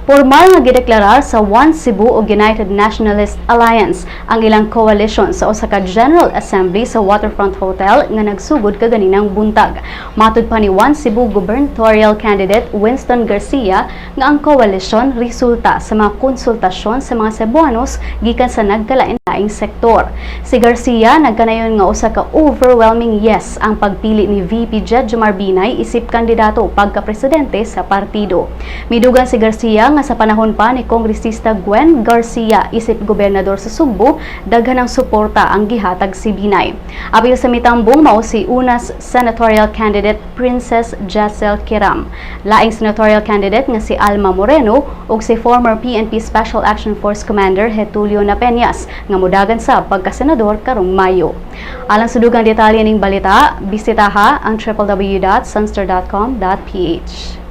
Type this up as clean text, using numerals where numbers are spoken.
Pormal nga gideklarar sa One Cebu o United Nationalist Alliance ang ilang coalition sa usa ka General Assembly sa Waterfront Hotel nga nagsugod kaganinang buntag. Matud pa ni One Cebu gubernatorial candidate Winston Garcia nga ang coalition resulta sa mga konsultasyon sa mga Cebuanos gikan sa nagkalain-laing sektor. Si Garcia nagkanayon nga usa ka overwhelming yes ang pagpili ni VP Jejomar Binay isip kandidato pagka-presidente sa partido. Midugang si Garcia nga sa panahon pa ni Kongresista Gwen Garcia isip gobernador sa Sugbo, daghan ang suporta ang gihatag si Binay. Apil sa mitambong mao si UNAS senatorial candidate Princess Jessel Kiram, laing senatorial candidate nga si Alma Moreno ug si former PNP Special Action Force Commander Getulio Napeñas nga mudagan sa pagkasenador karong Mayo. Alang sa dugang detalye ning balita, bisitaha ang www.sunstar.com.ph.